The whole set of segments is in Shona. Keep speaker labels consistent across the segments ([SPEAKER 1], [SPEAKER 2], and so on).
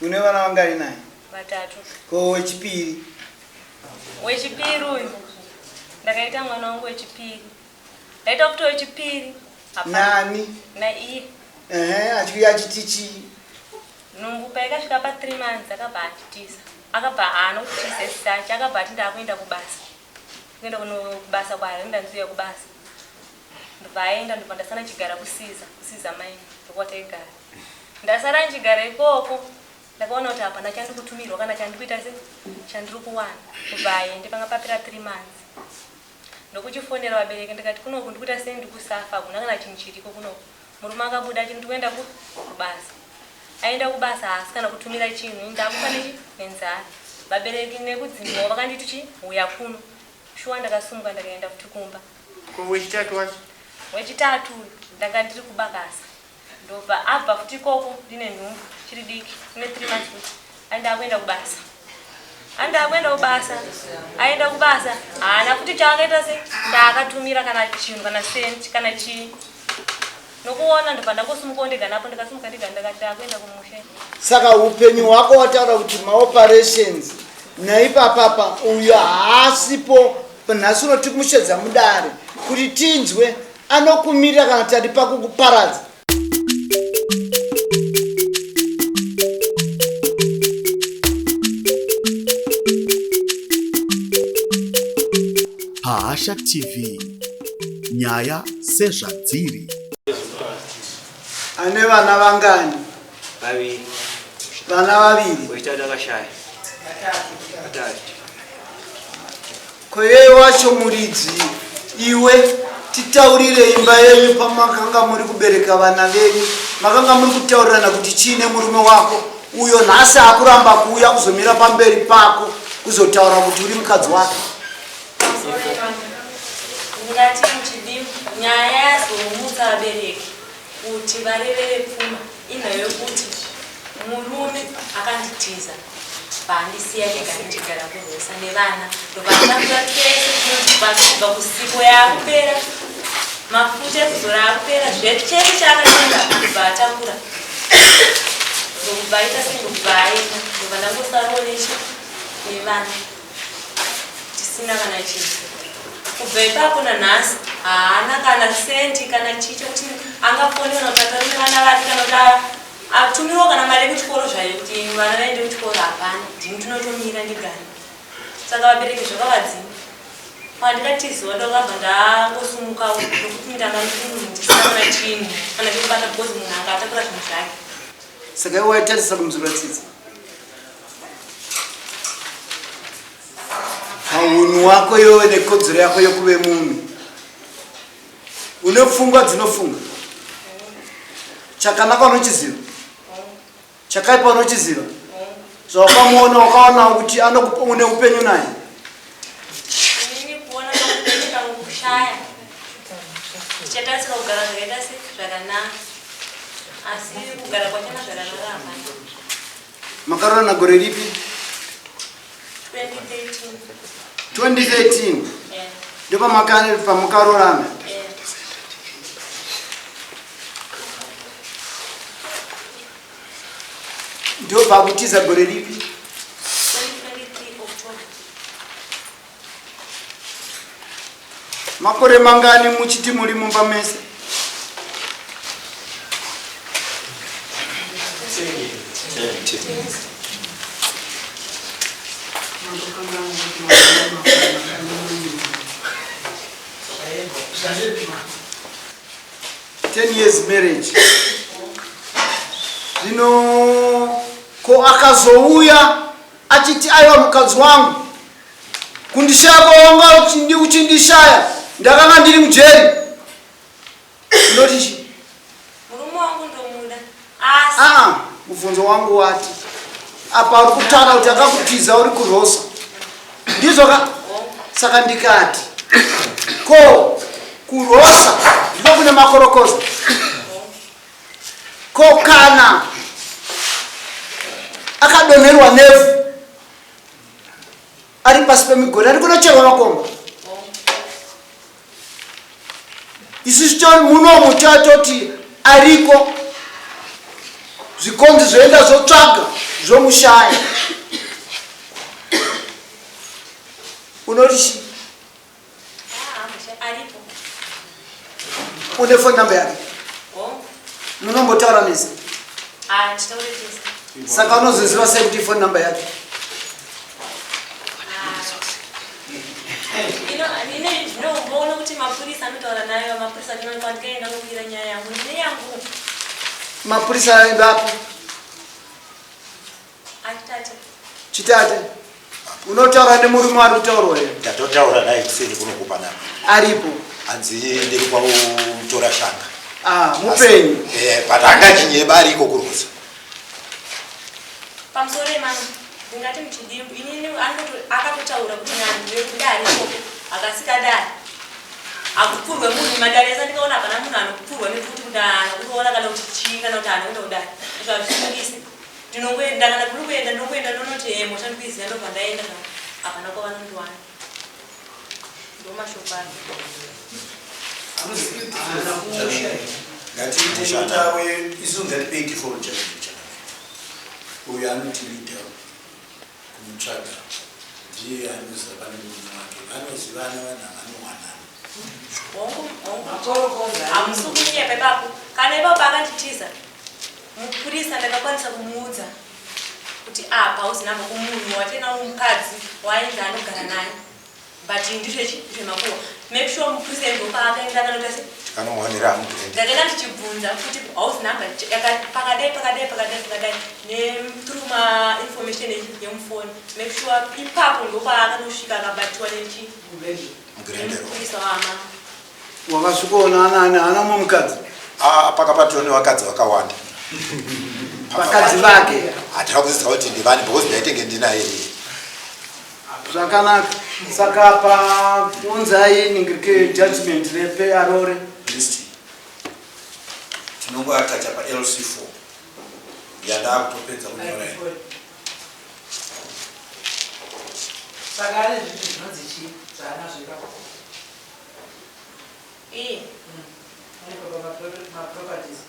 [SPEAKER 1] Une vana vangani naye?
[SPEAKER 2] Vatatu.
[SPEAKER 1] Ko wechipiri?
[SPEAKER 2] Wechipiri uyu ndakaita mwana wangu wechipiri. Ndaita kuti wechipiri.
[SPEAKER 1] Nani?
[SPEAKER 2] Naiye.
[SPEAKER 1] Ehe, achiuya achiti chii?
[SPEAKER 2] Nhumbu paikasvika pa 3 months akabva anditiza. Akabva haana kutiza sachi akabva ati ndakuenda kubasa. Kuenda kuno kubasa kwaari ndanziya kubasa. Ndobva aenda ndobva ndasara ndichigara kusiza, kusiza maini ndokwataigara. Ndasara ndichigara ikoko ndakaona kuti hapana chandikutumirwa kana chandikuita se chandiri kuwana. Kubva aende panga papera 3 months. Ndokuchifonera vabereki ndikati kunoku ndikuita sei ndikusafa hakuna kana chinhu chiriko kunoku. Murume akabuda achiti ndikuenda kubasa. Aenda kubasa haasi kana kutumira chinhu ini ndakufa nechi nenzara. Vabereki nekudzimbawo vakanditi chi huya kuno. Shuwa ndakasumuka ndakaenda futi kumba.
[SPEAKER 3] Ko wechitatu wacho?
[SPEAKER 2] Wechitatu uyu ndanga ndiri kubakasa. Ndobva abva futi ikoko ndine nhumbu chiri diki ine 3 months futi. Aenda akuenda kubasa. Aenda akuenda kubasa. Aenda kubasa. Haana futi chaakaita se chaakatumira kana chinhu kana cent kana chii. Nokuona ndobva ndangosimukawo ndega napo ndikasimuka ndega ndakati ndakuenda kumusha.
[SPEAKER 1] Saka upenyu hwako wataura kuti maoperations naipapapa uyo haasipo nhasi uno tiri kumushedza mudare kuti tinzwe anokumirira kana tati pakukuparadza.
[SPEAKER 4] Pahasha TV nyaya sezvadziri.
[SPEAKER 1] Ane vana vangani?
[SPEAKER 3] Vaviri.
[SPEAKER 1] Vana vaviri.
[SPEAKER 3] Wechitatu akashaya. Vatatu.
[SPEAKER 1] Ko iye wacho muridzi iwe titaurire imba yenyu pamakanga muri kubereka vana venyu makanga muri kutaurirana kuti chii nemurume wako uyo nhasi akuramba kuuya kuzomira pamberi pako kuzotaura kuti uri mukadzi wake.
[SPEAKER 2] Ndingati muchidimbu nyaya yazomutsa vabereki kuti varevere pfuma inhau yekuti murume akanditiza paandisiya ndega ndichigara kurosa nevana ndobva tese kubva kusiko yaakupera mafuta ekuzora akupera zvechese chaakatenga kubva atakura ndokubva aita sendokubva aenda ndobva ndangosarawo nechi nevana tisina kana chinhu kubva ipapo nanhasi haana kana sendi kana chii chekuti angafone kana kuti atarume vana vake kana kuti atumirwa kana mari yekuchikoro zvayo kuti vana vaende kuchikoro hapana ndini ndinotomira ndigani saka vabereki zvakavadzima pandikatiziwa ndakabva ndangosumukawo nokuti ndanga ndiri ndisina kana chinhu kana chekubata because munhu anga atakura zvinhu zvake
[SPEAKER 1] Saka iwe waitarisa kunzwira tsitsi paunhu wako iwewe nekodzero yako yokuve munhu une pfungwa dzinofunga chakanaka unochiziva chakaipa unochiziva zvawakamuona wakaonawo kuti anokupa une upenyu naye
[SPEAKER 2] Inini kuona kwangu kangu kushaya. Tichatarisira kugara zvakaita se zvakanaka. Asi kugara kwachona zvakanaka hapana.
[SPEAKER 1] Makaroorana gore ripi?
[SPEAKER 2] 2013.
[SPEAKER 1] 2013.
[SPEAKER 2] Yeah.
[SPEAKER 1] Ndopamakane pamukaroorana.
[SPEAKER 2] Yeah.
[SPEAKER 1] Ndopakutiza gore ripi?
[SPEAKER 2] 2023 October.
[SPEAKER 1] Makore mangani muchiti muri mumba mese? Ten years marriage. Zvino ko akazouya achiti aiwa mukadzi wangu kundishaya kwawanga uchindishaya ndakanga ndiri mujeri ndoti chi
[SPEAKER 2] Murume wangu ndomuda. Asi
[SPEAKER 1] aa mubvunzo wangu wati apa uri kutaura kuti akakutiza uri kurosa ndizvo ka saka ndikati ko kurosa ndiko kune makorokoza ko kana akadonherwa nevhu ari pasi pemigori ari kunocherwa makomba isusu munomu tatoti ariko. Zvikonzi zvoenda zvotsvaga zvomushaya. Unoti chii?
[SPEAKER 2] Aripo.
[SPEAKER 1] Une phone number yake? Munombotaura mese?
[SPEAKER 2] Ah, titaure tese.
[SPEAKER 1] Saka unozoziva sei kuti phone number yake?
[SPEAKER 2] Ine zvinomboona kuti mapurisa anotaura nayo, mapurisa ndinopa ndikaenda nokwira nyaya yangu neyangu.
[SPEAKER 1] Mapurisa aenda apo?
[SPEAKER 2] Achitate.
[SPEAKER 1] Chitate. Unotaura nemurume ari kutaurwa here?
[SPEAKER 5] Ndatotaura naye kuseni kuno kupanapa.
[SPEAKER 1] Aripo.
[SPEAKER 5] Hanzi ndiri kwamutora shanga.
[SPEAKER 1] Ah, mupenyu.
[SPEAKER 5] Eh, but anga chinyeba ariko kurwisa.
[SPEAKER 2] Pamusoro emano ndingati muchidimbu inini akatotaura kuti nyanhu vekudare ikoko akasika dare akupfurwe munhu madare ese ndikaona hapana munhu anopfurwa nekuti kuti haana kuroora kana kuti chii kana kuti haana kuenda kudare izvo hazvisungisi. Ndinongoenda kana kuri kuenda ndinongoenda ndonoti hee mhosva ndikuiziva ndobva ndaenda zvavo hapana kwavanondiwana ndomashoko ake.
[SPEAKER 6] Ngatiite mutawe isu ngatipei tiforo chaizvo chakanaka. Uyo anotilida kumutsvaga ndiye anoziva pane murume wake vanozivana vanhu vanowanana.
[SPEAKER 2] Hongu hongu hamusi kunyepa ipapo kana ipapo akanditiza Mupurisa ndakakwanisa kumuudza kuti apa hauzi number kumunhu watena mukadzi waainzi anogara naye but ndizvechi zvemakuhwa make sure mupurisa ndopaakaenda akanoita se
[SPEAKER 5] Tikanomuwanira mugrand.
[SPEAKER 2] Ndakaenda ndichibvunza kuti hauzi number pakadai pakadai pakadai pakadai ne through ma information yemufoni make sure ipapo ndopaakanosvika akabatiwa nechi nemupurisa wama
[SPEAKER 1] Wakasvikoona ana ani? Haana mumwe mukadzi?
[SPEAKER 5] Ah, pakabatwa nevakadzi vakawanda.
[SPEAKER 1] Vakadzi vake.
[SPEAKER 5] Hatina kuziva kuti ndivani because ndaitenge ndinaye.
[SPEAKER 1] Zvakanaka. Saka pa unzai ningirike judgment repe arore.
[SPEAKER 6] List. Tinongoatacha pa LC4 yandakutopedza kunyora.
[SPEAKER 7] Saka ane zvinhu zvinonzi chii zvaanazvo ipapo?
[SPEAKER 2] Iye.
[SPEAKER 7] Ane baba maproperties.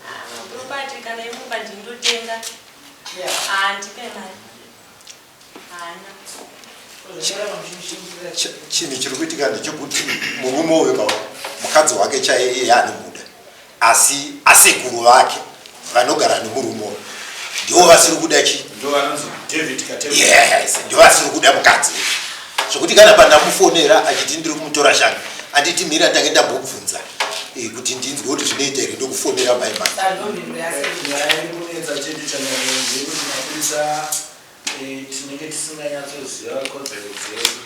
[SPEAKER 2] Ah, maproperty kana emumba ndindotenga.
[SPEAKER 7] Yeah.
[SPEAKER 2] Handipe mari. Haana.
[SPEAKER 5] Chinhu chiri kuitika ndechekuti murume uyu ka mukadzi wake chaiye iye anomuda asi asekuru vake vanogara nemurume uyu ndivo vasiri kuda chi yes ndivo vasiri kuda mukadzi zvekuti kana pandamufonera achiti ndiri kumutora shanga anditi mira ndange ndambobvunza eh, kuti ndinzwe kuti zvinoita here ndokufonera mai mai
[SPEAKER 6] kunetsa chedu chanyanya ndeyekuti mapurisa eh, tinenge tisinganyatsoziva kodzero dzedu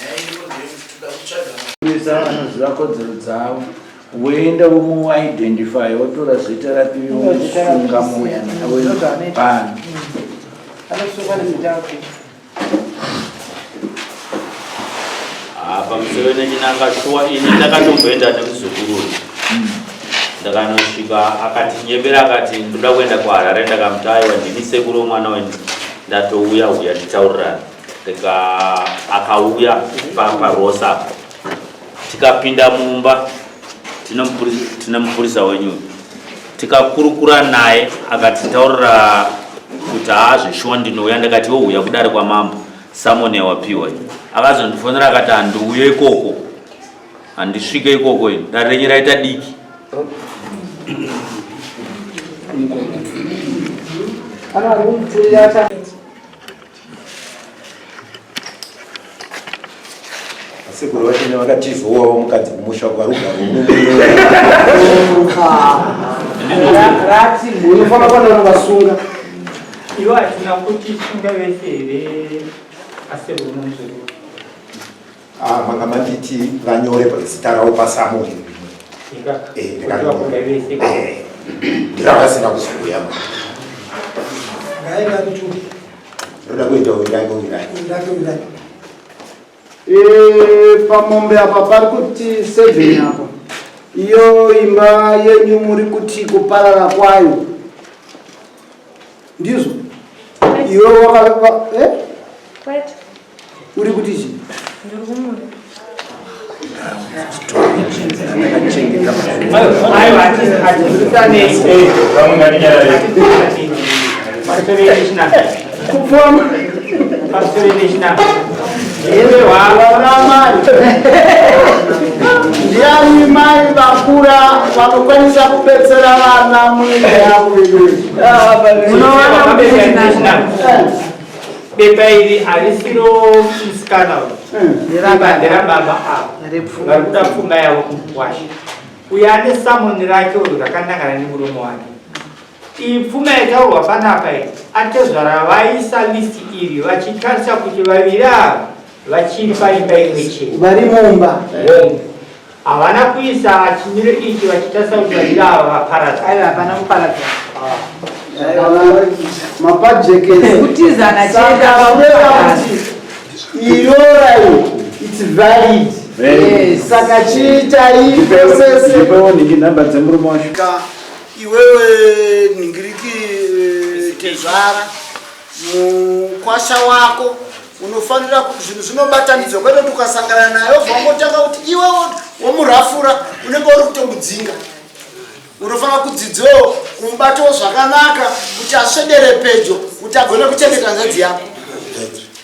[SPEAKER 6] nyaya iripo ndeyekuti toda kutsvaga
[SPEAKER 8] mapurisa anoziva kodzero dzavo woenda womuidentify wotora zita rapiwi womusunga mouya pano
[SPEAKER 7] Anosungwa nezita rapi.
[SPEAKER 9] Ah, pamusoro nechinanga shuwa ini ndakatomboenda nemuzukuru uyu ndakanosvika akatinyebera akati ndoda kuenda kuharare ndakamuti aiwa ndini sekuru wemwana wenyu ndatouya uya titaurirana ndika akauya parosa apa tikapinda mumba tine mupurisa wenyu tikakurukura naye akatitaurira kuti haa zveshuwa ndinouya ndakati wouya kudare kwamambo samoni yawapiwa akazondifonera akati handiuye ikoko handisvike ikoko ini dare renyu raita diki
[SPEAKER 5] Sekuru vachine vakatizowawo mukadzi kumusha kwarugaro
[SPEAKER 1] Rati unofanira kuenda kuvasunga.
[SPEAKER 10] Ivo hatina kuti sunga vese here asekuru nomuzukuru.
[SPEAKER 5] Ah, manga manditi vanyore zita ravo pasamoni. Eh, eh, ndiravasina kuzouya ma. Ndoda kuita uirake uirake.
[SPEAKER 1] Eh, pamombe apa pari kuti 7 apa iyo imba yenyu muri kuti kuparara kwayo ndizvo iwe waka eh?
[SPEAKER 2] Kwete.
[SPEAKER 1] Uri kuti chii?
[SPEAKER 2] Ndiri kumuda.
[SPEAKER 8] Ndakachengeta.
[SPEAKER 10] Aiwa, hatizvisanei. Pamusoro yechinanga. Pamusoro yechinanga.
[SPEAKER 1] Vanamai, ndiani mai vakura vanokwanisa kubetsera vana munyika yavo vedu?
[SPEAKER 10] Munoona bepa iri harisiro musikana uyu, bepa nderababa ava vari kuda pfuma yavo kumukwasha uyo ane summon rake uyu rakanangana nemurume wake. Iyi pfuma yataurwa panapa iyi, atezvara vaisa list iri vachitarisa kuti vaviri ava vachiri paimba imwe chete.
[SPEAKER 1] Vari mumba.
[SPEAKER 10] Havana kuisa chimiro ichi vachitarisa kuti vaviri ava vaparadza.
[SPEAKER 7] Aiwa, hapana kuparadza.
[SPEAKER 1] Mapajekesi.
[SPEAKER 7] Kutizana chete.
[SPEAKER 1] Saka kureva kuti irora iyi, it's valid.
[SPEAKER 8] Yes.
[SPEAKER 1] Saka chiitai process.
[SPEAKER 8] Ndipewo nhingi nhamba dzemurume wacho.
[SPEAKER 1] Ka iwewe nhingiriki, tezvara mukwasha wako unofanira zvinhu zvinobatanidzwa, kwete kuti ukasangana naye obva wangotanga kuti iwe womurafura, unenge uri kutomudzinga. Unofanira kudzidzawo kumubatawo zvakanaka kuti aswedere pedyo, kuti agone kuchengeta hanzvadzi yako.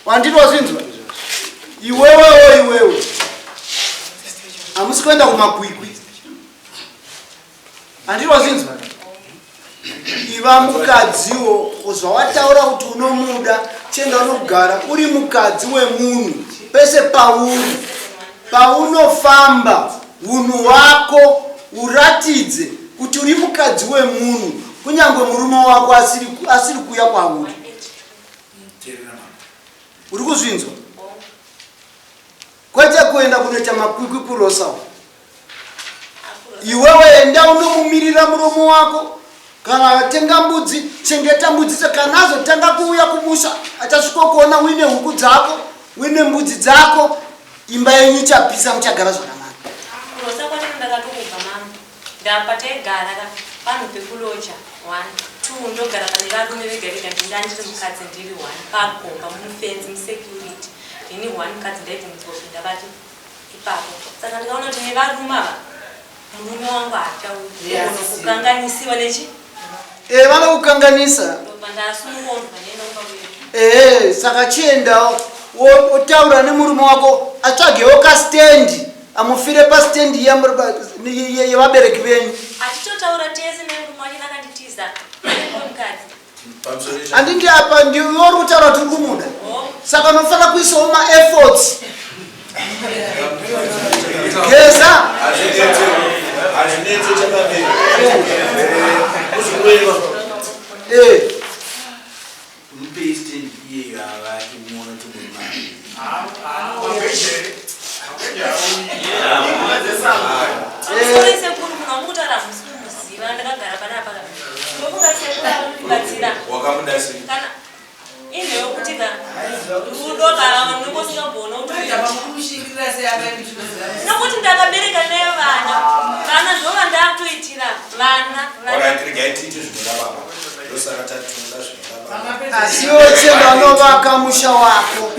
[SPEAKER 1] Wanditi wazvinzwa iwewewo? Iwewe hamusi kuenda kumakwikwi, handiti wazvinzwa? Iva mukadziwo zvawataura kuti unomuda. Chienda unogara uri mukadzi wemunhu pese pauri. Paunofamba, unhu hwako uratidze kuti uri mukadzi wemunhu, kunyange murume wako asiri kuuya kwauri. Uri kuzvinzwa? Kwete kuenda kunoita makwikwi kurosa. Iwewe enda unomumirira muromo wako. Kana atenga mbudzi, chengeta mbudzi. Kana azotanga kuuya kumusha, achasvika kuona uine huku dzako, uine mbudzi dzako, imba yenyu ichapisa, muchagara zvakanaka.
[SPEAKER 2] Kurosa kwacho ndakatokubva mama. Ndapa taigara ka panhu pekuloja one, two, ndogara pane varume vega vega. Ndinda ndiri mukadzi, ndiri one pagomba mufenzi musecurity. Ndini one mukadzi, ndaibvumidzwa kupinda vati ipapo. Saka ndikaona kuti nevarume ava murume wangu haachauyi, kukanganisiwa nechi.
[SPEAKER 1] E, vanokukanganisa.
[SPEAKER 2] Ndobva ndasunungonzwa nenda kumba kwedu.
[SPEAKER 1] Ehe, saka chienda otaura nemurume wako atsvagewo kastendi, amufire pastendi yevabereki venyu.
[SPEAKER 2] Hatitotaura tese nemurume wacho, akanditiza mukadzi.
[SPEAKER 1] Handindi apa ndiwe uri kutaura kuti uri kumuda, saka unofanira kuisawo maefforts. Geza.
[SPEAKER 6] Hazvinetse chakadii kuzvikweva. Mupei stand iyeyo avake muona kuti murume.
[SPEAKER 2] Sorry sekuru, munhu wamukutaura hamusi kumuziva. Ndakagara panapa, ndofunga sekuru anondibatsira.
[SPEAKER 6] Wakamuda sei?
[SPEAKER 2] Kana inhewo kuti ka rudo kana unenge usingamboona kuti
[SPEAKER 7] Mukushingirira sei amai muchinoziva?
[SPEAKER 2] Nokuti ndakabereka naye vana, vana ndovandatoitira vana vana.
[SPEAKER 5] Alright, regai tiite zvinoda baba. Ndosaka tati tinoda zvinoda baba.
[SPEAKER 1] Asi iwe chienda unovaka musha wako,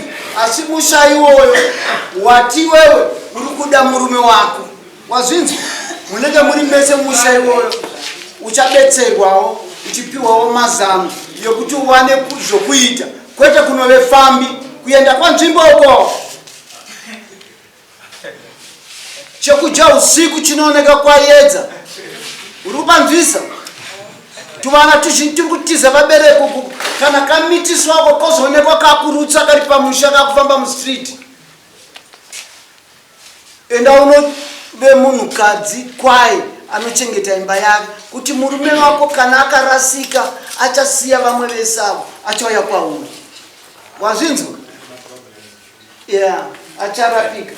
[SPEAKER 1] asi musha iwoyo wati iwewe uri kuda murume wako, wazvinzwa? Munenge muri mese musha iwoyo, uchabetserwawo, uchipiwawo mazano yekuti uwane zvokuita, kwete kunove fambi kuenda kwanzvimbo uko. Chekudya usiku chinooneka kwayedza. Uri kupanzwisa? Tuvana tuzhinji tiri kutiza vabereki uku. Kana kamitiswako kozoonekwa kakurutsa kari pamusha, kakufamba mustreet. Enda unove munhukadzi kwaye anochengeta imba yake, kuti murume wako kana akarasika achasiya vamwe vese avo, achauya kwauri. Wazvinzwa? Yeah, acharapika.